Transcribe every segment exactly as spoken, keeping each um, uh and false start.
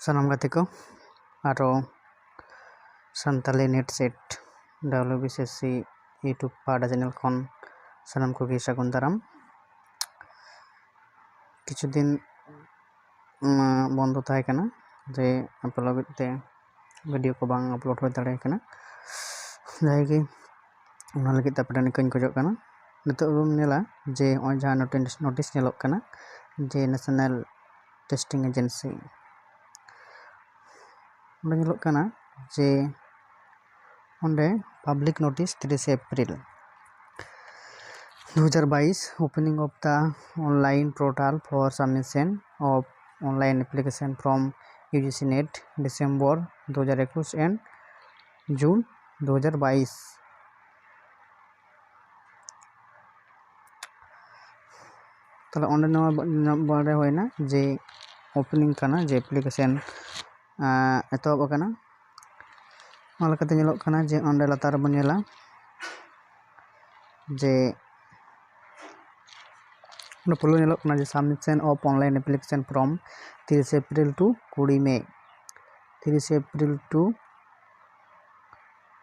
ᱥᱟᱱᱟᱢ ᱜᱟᱛᱮ ᱠᱚ, ᱟᱨᱚ Santali NET SET WBCSC YouTube ᱯᱟᱦᱴᱟ ᱪᱮᱱᱮᱞ ᱠᱷᱚᱱ ᱥᱟᱱᱟᱢ ᱠᱚᱜᱮ ᱥᱟᱹᱜᱩᱱ ᱫᱟᱨᱟᱢ᱾ ᱠᱤᱪᱷᱩ ᱫᱤᱱ ᱵᱚᱱᱫᱚ ᱛᱟᱦᱮᱸ ᱠᱟᱱᱟ, ᱡᱮ ᱟᱯᱮ ᱞᱟᱹᱜᱤᱫ ᱛᱮ ᱵᱷᱤᱰᱤᱭᱳ ᱠᱚ ᱵᱟᱝ ᱟᱯᱞᱳᱰ ᱦᱩᱭ ᱫᱟᱲᱮ ᱠᱟᱱᱟ᱾ ᱡᱟᱦᱟᱸᱭ ᱜᱮ ᱚᱱᱟ ᱞᱟᱹᱜᱤᱫ ᱛᱮ ᱟᱯᱮ ᱴᱷᱮᱱ ᱤᱠᱟᱹᱧ ᱠᱷᱚᱡᱚᱜ ᱠᱟᱱᱟ᱾ ᱱᱤᱛᱚᱜ ᱵᱚᱱ ᱧᱮᱞᱟ ᱡᱮ ᱱᱚᱜᱼᱚᱭ ᱡᱟᱦᱟᱸ ᱱᱳᱴᱤᱥ ᱧᱮᱞᱚᱜ ᱠᱟᱱᱟ, ᱡᱮ ᱱᱮᱥᱱᱟᱞ ᱴᱮᱥᱴᱤᱝ ᱮᱡᱮᱱᱥᱤ, ᱚᱸᱰᱮ ᱧᱮᱞᱚᱜ ᱠᱟᱱᱟ ᱡᱮ ᱚᱸᱰᱮ ᱯᱟᱵᱽᱞᱤᱠ ᱱᱳᱴᱤᱥ ᱛᱤᱨᱤᱥᱮ ᱮᱯᱨᱤᱞ ᱫᱩ ᱦᱟᱡᱟᱨ ᱵᱟᱭᱤᱥ, opening of the online portal for submission of online application from UGC NET, December ᱫᱩ ᱦᱟᱡᱟᱨ ᱮᱠᱩᱥ and June ᱫᱩ ᱦᱟᱡᱟᱨ ᱵᱟᱭᱤᱥ᱾ ᱛᱟᱦᱞᱮ ᱚᱸᱰᱮ ᱱᱚᱣᱟ ᱵᱟᱲᱟᱭ ᱦᱩᱭᱱᱟ ᱡᱮ opening ᱠᱟᱱᱟ, ᱡᱮ application ᱮᱛᱚᱦᱚᱵ ᱟᱠᱟᱱᱟ᱾ ᱚᱱᱟ ᱞᱮᱠᱟᱛᱮ ᱧᱮᱞᱚᱜ ᱠᱟᱱᱟ ᱡᱮ ᱚᱸᱰᱮ ᱞᱟᱛᱟᱨ ᱨᱮᱵᱚᱱ ᱧᱮᱞᱟ ᱡᱮ ᱚᱸᱰᱮ ᱯᱩᱭᱞᱩ ᱧᱮᱞᱚᱜ ᱠᱟᱱᱟ ᱡᱮ submission of online application from ᱛᱤᱨᱤᱥᱮ ᱮᱯᱨᱤᱞ to ᱠᱩᱲᱤ ᱢᱮ, ᱛᱤᱨᱤᱥᱮ ᱮᱯᱨᱤᱞ to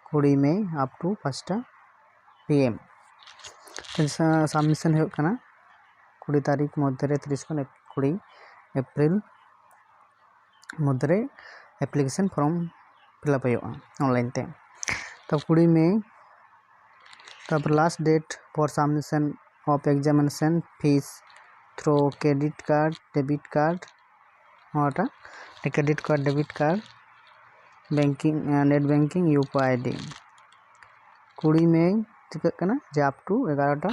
ᱠᱩᱲᱤ ᱢᱮ up to ᱯᱟᱸᱪᱴᱟ PM᱾ ᱥᱟᱵᱢᱤᱥᱚᱱ ᱦᱩᱭᱩᱜ ᱠᱟᱱᱟ ᱠᱩᱲᱤ ᱛᱟᱹᱨᱤᱠᱷ ᱢᱚᱫᱽᱫᱷᱮ ᱨᱮ, ᱛᱤᱨᱤᱥ ᱠᱷᱚᱱ ᱠᱩᱲᱤ ᱮᱯᱨᱤᱞ ᱢᱚᱫᱽᱫᱷᱮ ᱨᱮ ᱮᱯᱞᱤᱠᱮᱥᱚᱱ ᱯᱷᱨᱚᱢ ᱯᱷᱤᱞᱟᱯ ᱦᱩᱭᱩᱜᱼᱟ ᱚᱱᱞᱟᱭᱤᱱ ᱛᱮ᱾ ᱛᱚ ᱠᱩᱲᱤ ᱢᱮ, ᱛᱟᱨᱯᱚᱨ last date for submission of examination fees through credit card, debit card, ᱱᱚᱣᱟᱴᱟᱜ credit card, debit card, banking, net banking, UPI ID᱾ ᱠᱩᱲᱤ ᱢᱮ ᱪᱤᱠᱟᱹᱜ ᱠᱟᱱᱟ ᱡᱮ up to ᱮᱜᱟᱨᱚᱴᱟ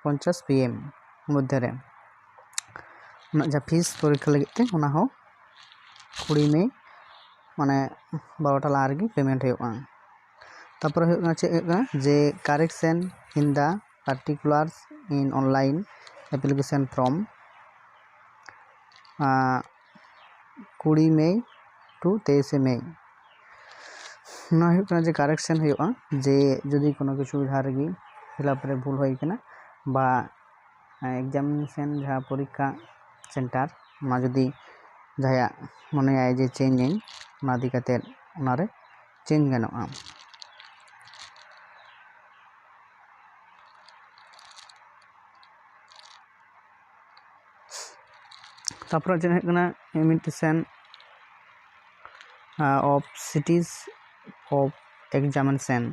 ᱯᱚᱧᱪᱟᱥ PM ᱢᱚᱫᱽᱫᱷᱮ ᱨᱮ ᱚᱱᱟ ᱡᱟᱦᱟᱸ ᱯᱷᱤᱥ ᱯᱚᱨᱤᱠᱠᱷᱟ ᱞᱟᱹᱜᱤᱫ ᱛᱮ, ᱚᱱᱟ ᱦᱚᱸ ᱠᱩᱲᱤ ᱢᱮ ᱢᱟᱱᱮ ᱵᱟᱨᱚᱴᱟ ᱞᱟᱦᱟ ᱨᱮᱜᱮ ᱯᱮᱢᱮᱱᱴ ᱦᱩᱭᱩᱜᱼᱟ᱾ ᱛᱟᱨᱯᱚᱨᱮ ᱦᱩᱭᱩᱜ ᱠᱟᱱᱟ, ᱪᱮᱫ ᱦᱩᱭᱩᱜ ᱠᱟᱱᱟ ᱡᱮ correction in the particulars in online application from ᱠᱩᱲᱤ ᱢᱮ to ᱛᱮᱭᱤᱥᱮ ᱢᱮ᱾ ᱚᱱᱟ ᱦᱩᱭᱩᱜ ᱠᱟᱱᱟ ᱡᱮ correction ᱦᱩᱭᱩᱜᱼᱟ, ᱡᱮ ᱡᱩᱫᱤ ᱠᱳᱱᱳ ᱠᱤᱪᱷᱩ ᱡᱟᱦᱟᱸ ᱨᱮᱜᱮ ᱯᱷᱤᱞᱟᱯ ᱨᱮ ᱵᱷᱩᱞ ᱦᱩᱭ ᱠᱟᱱᱟ ᱵᱟ examination ᱡᱟᱦᱟᱸ ᱯᱚᱨᱤᱠᱠᱷᱟ ᱥᱮᱱᱴᱟᱨ, ᱚᱱᱟ ᱡᱩᱫᱤ ᱡᱟᱦᱟᱸᱭᱟᱜ ᱢᱚᱱᱮᱭᱟᱭ ᱡᱮ ᱪᱮᱧᱡᱽ ᱟᱹᱧ, ᱚᱱᱟ ᱤᱫᱤ ᱠᱟᱛᱮᱫ ᱚᱱᱟᱨᱮ ᱪᱮᱧᱡᱽ ᱜᱟᱱᱚᱜᱼᱟ᱾ ᱛᱟᱨᱯᱚᱨᱮ ᱪᱮᱫ ᱦᱩᱭᱩᱜ ᱠᱟᱱᱟ, imitation of cities of examination,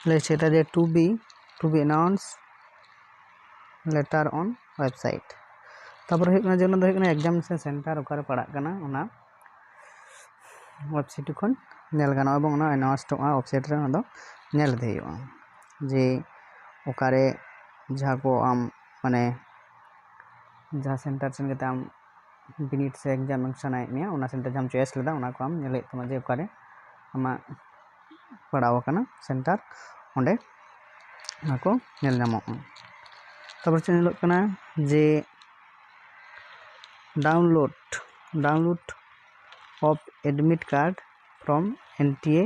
ᱞᱟᱹᱭ ᱦᱚᱪᱚᱭᱮᱫᱟ ᱡᱮ to be to be announced later on website᱾ ᱛᱟᱨᱯᱚᱨᱮ ᱦᱩᱭᱩᱜ ᱠᱟᱱᱟ ᱡᱮ ᱚᱱᱟ ᱫᱚ ᱦᱩᱭᱩᱜ ᱠᱟᱱᱟ examination center ᱚᱠᱟᱨᱮ ᱯᱟᱲᱟᱜ ᱠᱟᱱᱟ, ᱚᱱᱟ ᱳᱭᱮᱵᱽᱥᱟᱭᱤᱴ ᱠᱷᱚᱱ ᱧᱮᱞ ᱜᱟᱱᱚᱜᱼᱟ ᱮᱵᱚᱝ ᱚᱱᱟ ᱮᱱᱟᱣᱩᱱᱥᱰ ᱚᱜᱼᱟ ᱳᱭᱮᱵᱽᱥᱟᱭᱤᱴ ᱨᱮ, ᱚᱱᱟ ᱫᱚ ᱧᱮᱞ ᱤᱫᱤ ᱦᱩᱭᱩᱜᱼᱟ ᱡᱮ ᱚᱠᱟᱨᱮ ᱡᱟᱦᱟᱸ ᱠᱚ ᱟᱢ ᱢᱟᱱᱮ ᱡᱟᱦᱟᱸ ᱥᱮᱱᱴᱟᱨ ᱥᱮᱱ ᱠᱟᱛᱮ ᱟᱢ ᱵᱤᱱᱤᱰ ᱥᱮ ᱮᱠᱡᱟᱢ ᱮᱢ ᱥᱟᱱᱟᱭᱮᱫ ᱢᱮᱭᱟ, ᱚᱱᱟ ᱥᱮᱱᱴᱟᱨ ᱡᱟᱦᱟᱸᱢ ᱪᱚᱭᱮᱥ ᱞᱮᱫᱟ, ᱚᱱᱟ ᱠᱚ ᱟᱢ ᱧᱮᱞ ᱦᱩᱭᱩᱜ ᱛᱟᱢᱟ ᱡᱮ ᱚᱠᱟᱨᱮ ᱟᱢᱟᱜ ᱯᱟᱲᱟᱣ ᱟᱠᱟᱱᱟ ᱥᱮᱱᱴᱟᱨ, ᱚᱸᱰᱮ ᱚᱱᱟ ᱠᱚ ᱧᱮᱞ ᱧᱟᱢᱚᱜᱼᱟ᱾ ᱛᱟᱨᱯᱚᱨ ᱪᱮᱫ ᱧᱮᱞᱚᱜ ᱠᱟᱱᱟ ᱡᱮ download download of admit card from N T A,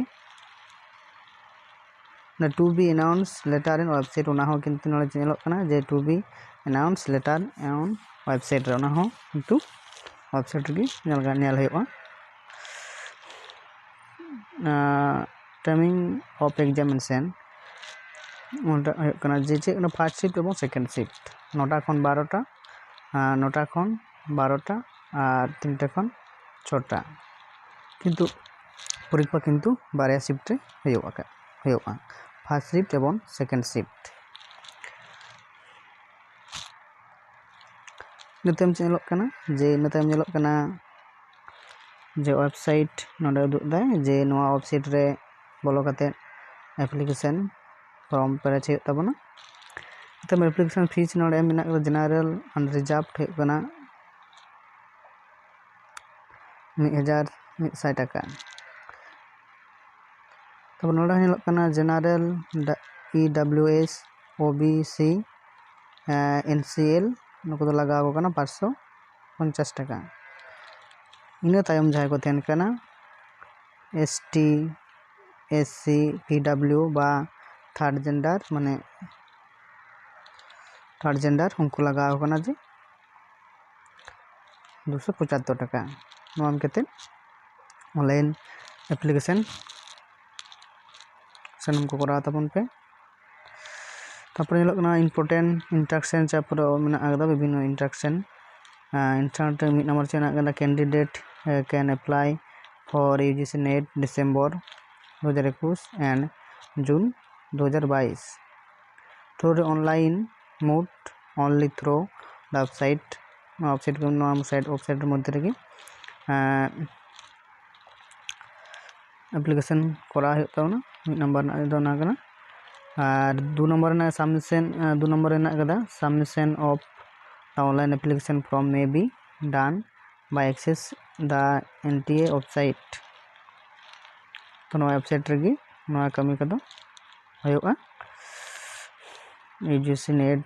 ᱚᱱᱟ to be announced later in website, ᱚᱱᱟ ᱦᱚᱸ ᱠᱤᱱᱛᱩ ᱱᱚᱰᱮ ᱧᱮᱞᱚᱜ ᱠᱟᱱᱟ ᱡᱮ to be announced later on website ᱨᱮ, ᱚᱱᱟ ᱦᱚᱸ ᱠᱤᱱᱛᱩ ᱳᱭᱮᱵᱽᱥᱟᱭᱤᱴ ᱨᱮᱜᱮ ᱧᱮᱞ ᱜᱟ-, ᱧᱮᱞ ᱦᱩᱭᱩᱜᱼᱟ᱾ timing of examination, ᱚᱱᱟ ᱦᱩᱭᱩᱜ ᱠᱟᱱᱟ ᱡᱮ ᱪᱮᱫ ᱚᱱᱟ first shift ᱮᱵᱚᱝ second shift, ᱱᱚᱴᱟ ᱠᱷᱚᱱ ᱵᱟᱨᱚᱴᱟ, ᱟᱨ ᱱᱚᱴᱟ ᱠᱷᱚᱱ ᱵᱟᱨᱚᱴᱟ ᱟᱨ ᱛᱤᱱᱴᱟ ᱠᱷᱚᱱ ᱪᱷᱚᱴᱟ, ᱠᱤᱱᱛᱩ ᱯᱚᱨᱤᱠᱠᱷᱟ ᱠᱤᱱᱛᱩ ᱵᱟᱨᱭᱟ shift ᱨᱮ ᱦᱩᱭᱩᱜᱼᱟ, ᱦᱩᱭᱩᱜᱼᱟ, first shift ᱮᱵᱚᱝ second shift᱾ ᱤᱱᱟᱹ ᱛᱟᱭᱚᱢ ᱪᱮᱫ ᱧᱮᱞᱚᱜ ᱠᱟᱱᱟ ᱡᱮ ᱤᱱᱟᱹ ᱛᱟᱭᱚᱢ ᱧᱮᱞᱚᱜ ᱠᱟᱱᱟ ᱡᱮ ᱳᱭᱮᱵᱽᱥᱟᱭᱤᱴ ᱱᱚᱰᱮ ᱩᱫᱩᱜ ᱫᱟᱭ ᱡᱮ ᱱᱚᱣᱟ ᱳᱭᱮᱵᱽᱥᱟᱭᱤᱴ ᱨᱮ ᱵᱚᱞᱚ ᱠᱟᱛᱮ ᱮᱯᱞᱤᱠᱮᱥᱚᱱ ᱯᱷᱨᱚᱢ ᱯᱮᱨᱮᱡ ᱦᱩᱭᱩᱜ ᱛᱟᱵᱚᱱᱟ᱾ ᱱᱤᱛᱚᱜ ᱮᱯᱞᱤᱠᱮᱥᱚᱱ ᱯᱷᱤᱥ ᱱᱚᱰᱮ ᱮᱢ ᱢᱮᱱᱟᱜ ᱠᱟᱫᱟ, ᱡᱮᱱᱟᱨᱮᱞ ᱟᱱᱨᱤᱡᱟᱨᱵᱷᱰ ᱦᱩᱭᱩᱜ ᱠᱟᱱᱟ ᱢᱤᱫ ᱦᱟᱡᱟᱨ ᱢᱤᱫ ᱥᱟᱭ ᱴᱟᱠᱟ᱾ ᱛᱟᱨᱯᱚᱨ ᱱᱚᱰᱮ ᱦᱚᱸ ᱧᱮᱞᱚᱜ ᱠᱟᱱᱟ general, E W S, O B C, ᱮᱱ ᱥᱤ ᱮᱞ, ᱱᱩᱠᱩ ᱫᱚ ᱞᱟᱜᱟᱣ ᱟᱠᱚ ᱠᱟᱱᱟ ᱯᱟᱸᱪᱥᱚ ᱯᱚᱧᱪᱟᱥ ᱴᱟᱠᱟ᱾ ᱤᱱᱟᱹ ᱛᱟᱭᱚᱢ ᱡᱟᱦᱟᱸᱭ ᱠᱚ ᱛᱟᱦᱮᱱ ᱠᱟᱱᱟ S T, S C, P W ᱵᱟ ᱛᱷᱟᱨᱰ ᱡᱮᱱᱰᱟᱨ, ᱢᱟᱱᱮ ᱛᱷᱟᱨᱰ ᱡᱮᱱᱰᱟᱨ, ᱩᱱᱠᱩ ᱞᱟᱜᱟᱣ ᱟᱠᱚ ᱠᱟᱱᱟ ᱡᱮ ᱫᱩᱥᱚ ᱯᱚᱸᱪᱟᱛᱛᱳᱨ ᱴᱟᱠᱟ᱾ ᱱᱚᱣᱟ ᱮᱢ ᱠᱟᱛᱮᱫ online application ᱥᱟᱱᱟᱢ ᱠᱚ ᱠᱚᱨᱟᱣ ᱛᱟᱵᱚᱱ ᱯᱮ᱾ ᱛᱟᱨᱯᱚᱨᱮ ᱧᱮᱞᱚᱜ ᱠᱟᱱᱟ important instruction, ᱡᱟᱦᱟᱸ ᱯᱩᱨᱟᱹ ᱢᱮᱱᱟᱜ ᱟᱠᱟᱫᱟ ᱵᱤᱵᱷᱤᱱᱱᱚ instruction᱾ ᱟᱸ, instruction ᱨᱮ ᱢᱤᱫ ᱱᱟᱢᱵᱟᱨ ᱪᱮ ᱢᱮᱱᱟᱜ ᱟᱠᱟᱫᱟ, candidate, A, can apply for U G C NET December ᱫᱩ ᱦᱟᱡᱟᱨ ᱮᱠᱩᱥ and June ᱫᱩ ᱦᱟᱡᱟᱨ ᱵᱟᱭᱤᱥ through online mode only through the website᱾ ᱱᱚᱣᱟ website ᱠᱚ, ᱱᱚᱣᱟ website, website ᱢᱚᱫᱽᱫᱷᱮ ᱨᱮᱜᱮ, ᱮᱸ, application ᱠᱚᱨᱟᱣ ᱦᱩᱭᱩᱜ ᱛᱟᱵᱚᱱᱟ᱾ ᱢᱤᱫ ᱱᱟᱢᱵᱟᱨ ᱨᱮᱱᱟᱜ ᱫᱚ ᱚᱱᱟ ᱠᱟᱱᱟ᱾ ᱟᱨ ᱫᱩ ᱱᱟᱢᱵᱟᱨ ᱨᱮᱱᱟᱜ submission, ᱟᱸ, ᱫᱩ ᱱᱟᱢᱵᱟᱨ ᱨᱮ ᱦᱮᱱᱟᱜ ᱟᱠᱟᱫᱟ, submission of the online application form may be done by access the N T A website᱾ ᱛᱚ ᱱᱚᱣᱟ website ᱨᱮᱜᱮ ᱱᱚᱣᱟ ᱠᱟᱹᱢᱤ ᱠᱚᱫᱚ ᱦᱩᱭᱩᱜᱼᱟ, U G C net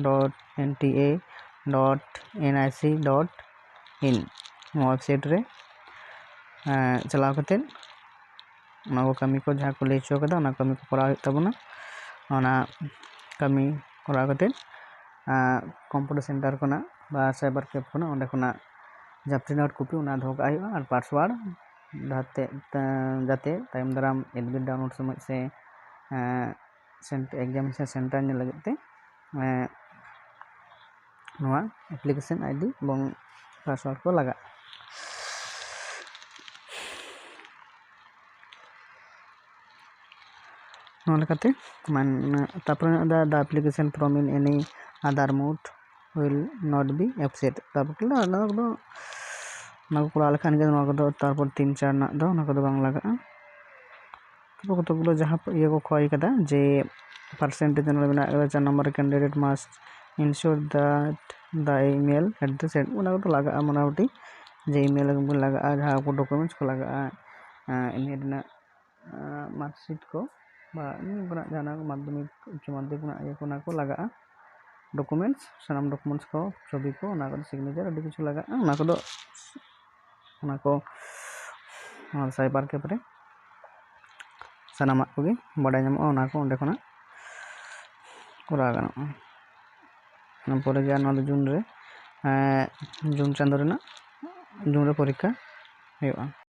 dot N T A dot N I C dot in᱾ ᱱᱚᱣᱟ website ᱨᱮ, ᱮᱸ, ᱪᱟᱞᱟᱣ ᱠᱟᱛᱮᱫ ᱚᱱᱟ ᱠᱚ ᱠᱟᱹᱢᱤ ᱠᱚ ᱡᱟᱦᱟᱸ ᱠᱚ ᱞᱟᱹᱭ ᱦᱚᱪᱚ ᱠᱟᱫᱟ, ᱚᱱᱟ ᱠᱟᱹᱢᱤ ᱠᱚ ᱠᱚᱨᱟᱣ ᱦᱩᱭᱩᱜ ᱛᱟᱵᱚᱱᱟ᱾ ᱚᱱᱟ ᱠᱟᱹᱢᱤ ᱠᱚᱨᱟᱣ ᱠᱟᱛᱮᱫ, ᱮᱸ, computer center ᱠᱷᱚᱱᱟᱜ ᱵᱟ cyber cafe ᱠᱷᱚᱱᱟᱜ, ᱚᱸᱰᱮ ᱠᱷᱚᱱᱟᱜ ᱡᱟᱦᱟᱸ print out copy ᱚᱱᱟ ᱫᱚᱦᱚ ᱠᱟᱜ ᱦᱩᱭᱩᱜᱼᱟ, ᱟᱨ password ᱡᱟᱛᱮ, ᱡᱟᱛᱮ ᱛᱟᱭᱚᱢ ᱫᱟᱨᱟᱢ admit download ᱥᱚᱢᱚᱭ ᱥᱮ, ᱮᱸ, cent-, examination center ᱧᱮᱞ ᱞᱟᱹᱜᱤᱫ ᱛᱮ, ᱮᱸ, ᱱᱚᱣᱟ application I D ᱮᱵᱚᱝ password ᱠᱚ ᱞᱟᱜᱟᱜᱼᱟ᱾ ᱱᱚᱣᱟ ᱞᱮᱠᱟᱛᱮ ᱢᱟᱱ-, ᱛᱟᱨᱯᱚᱨᱮ ᱢᱮᱱᱟᱜ ᱟᱠᱟᱫᱟ, "The application form in any other mode will not be accepted." ᱛᱟᱨᱯᱚᱨ ᱚᱱᱟ ᱠᱚᱫᱚ, ᱚᱱᱟ ᱠᱚ ᱠᱚᱨᱟᱣ ᱞᱮᱠᱷᱟᱱ ᱜᱮ ᱱᱚᱣᱟ ᱠᱚᱫᱚ, ᱛᱟᱨᱯᱚᱨ ᱛᱤᱱ ᱪᱟᱨ ᱨᱮᱱᱟᱜ ᱫᱚ ᱚᱱᱟ ᱠᱚᱫᱚ ᱵᱟᱝ ᱞᱟᱜᱟᱜᱼᱟ᱾ ᱛᱟᱨᱯᱚᱨ ᱠᱚᱛᱚᱠ ᱜᱩᱞᱳ ᱡᱟᱦᱟᱸ ᱤᱭᱟᱹ ᱠᱚ ᱠᱷᱚᱭ ᱠᱟᱫᱟ, ᱡᱮ percentage ᱚᱱᱟ ᱨᱮ ᱢᱮᱱᱟᱜ ᱟᱠᱟᱫᱟ, ᱪᱟᱨ ᱱᱚᱢᱵᱚᱨ ᱨᱮ, "Candidate must ensure that the email at the send", ᱚᱱᱟ ᱠᱚᱫᱚ ᱞᱟᱜᱟᱜᱼᱟ ᱢᱚᱴᱟᱢᱩᱴᱤ, ᱡᱮ email ᱵᱚᱱ ᱞᱟᱜᱟᱜᱼᱟ, ᱡᱟᱦᱟᱸ ᱠᱚ documents ᱠᱚ ᱞᱟᱜᱟᱜᱼᱟ, ᱮᱸ, ᱤᱱᱟᱹ ᱨᱮᱱᱟᱜ, ᱮᱸ, marksheet ᱠᱚ ᱵᱟ ᱱᱤᱭᱟᱹ ᱠᱚᱨᱮᱱᱟᱜ ᱡᱟᱦᱟᱱᱟᱜ ᱢᱟᱫᱽᱫᱷᱚᱢᱤᱠ, ᱩᱪᱪᱚ ᱢᱟᱫᱽᱫᱷᱚᱢᱤᱠ ᱨᱮᱱᱟᱜ ᱤᱭᱟᱹ ᱠᱚ, ᱚᱱᱟ ᱠᱚ ᱞᱟᱜᱟᱜᱼᱟ, documents, ᱥᱟᱱᱟᱢ documents ᱠᱚ, ᱪᱷᱚᱵᱤ ᱠᱚ, ᱚᱱᱟ ᱠᱚᱫᱚ signature ᱟᱹᱰᱤ ᱠᱤᱪᱷᱩ ᱞᱟᱜᱟᱜᱼᱟ, ᱚᱱᱟ ᱠᱚᱫᱚ, ᱚᱱᱟ ᱠᱚ, ᱚᱱᱟ cyber cafe ᱨᱮ ᱥᱟᱱᱟᱢᱟᱜ ᱠᱚᱜᱮ ᱵᱟᱰᱟᱭ ᱧᱟᱢᱚᱜᱼᱟ, ᱚᱱᱟ ᱠᱚ ᱚᱸᱰᱮ ᱠᱷᱚᱱᱟᱜ ᱠᱚᱨᱟᱣ ᱜᱟᱱᱚᱜᱼᱟ᱾ ᱚᱱᱟ ᱯᱚᱨᱮ ᱜᱮ ᱟᱨ ᱱᱚᱣᱟ ᱫᱚ June ᱨᱮ, ᱡᱩᱱ ᱪᱟᱸᱫᱳ ᱨᱮᱱᱟᱜ ᱡᱩᱱ ᱨᱮ ᱯᱚᱨᱤᱠᱠᱷᱟ ᱦᱩᱭᱩᱜᱼᱟ᱾